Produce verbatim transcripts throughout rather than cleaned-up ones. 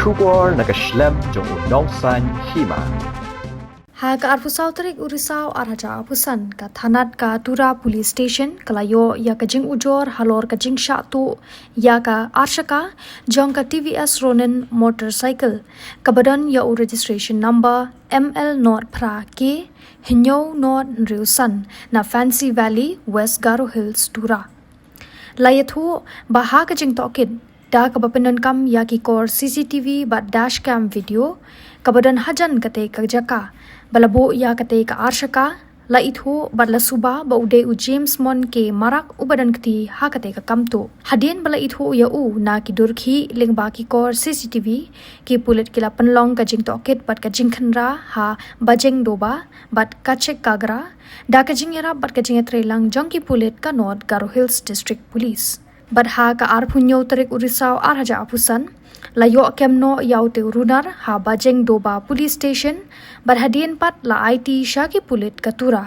Khubor na ka shlem jong u nongsan hima. Ha ka arphew saw tarik u Risaw arhajar arphew san, ka thanat ka Tura Police Station ka la ïoh ïa ka jingujor halor ka jingshah tuh ïa ka arshaka jong ka T V S Ronin motorcycle, kaba don ïa u registration number M L not phra K hynñiew not hynriew san, na Fancy Valley, West Garo Hills, Tura. La ïathuh ba ha ka jingtohkit, da kaba pyndonkam ïa ki kor C C T V bad dash cam video kaba don hajan katei ka jaka ba la buh ïa katei ka arshaka, la ithuh bad la suba ba u dei u James Mon K Marak uba don kti ha katei ka kam tuh. Hadien ba la ithuh ïa u na ki dur khih lyngba ki kor C C T V, ki pulit ki la pynlong ka jingtohkit bad ka jingkhynra ha Bajeng Doba bad Kachek Kagra, da ka jingïarap bad ka jingïatreilang jong ki pulit ka North Garo Hills District Police. Bad ha ka arphew hynñiew tarik u Risaw arhajar arphew san, la ïoh kem noh ïa utei u runar ha Bajeng Doba Police Station, bad hadien pat la aiti sha ki pulit ka Tura.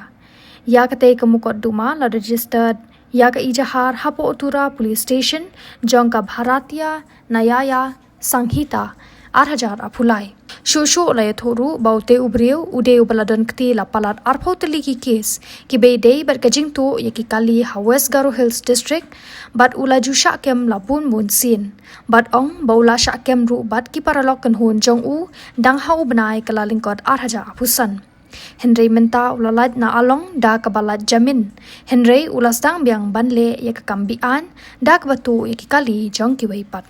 Ïa katei ka mukotduma la registered ïa ka ejahar hapoh Tura Police Station jong ka Bharatiya Nyaya Sanhita arhajar arphew lai. Shuh shuh la ïathuh ruh ba utei u briew u dei uba la don kti la palat arphew tylli ki kes kiba ïadei bad ka jingtuh ïa ki kali ha West Garo Hills District, bad u la ju shah kem la bun bun sien. Bad ong ba u la shah kem ruh bad ki paralok kynhun jong u dang ha u bnai Kyllalyngkot arhajar arphew san. Hynrei mynta u la lait na along da kaba lait jamin. Hynrei u la sdang biang ban leh ïa ka kam be-aiñ da kaba tuh ïa ki kali jong kiwei pat.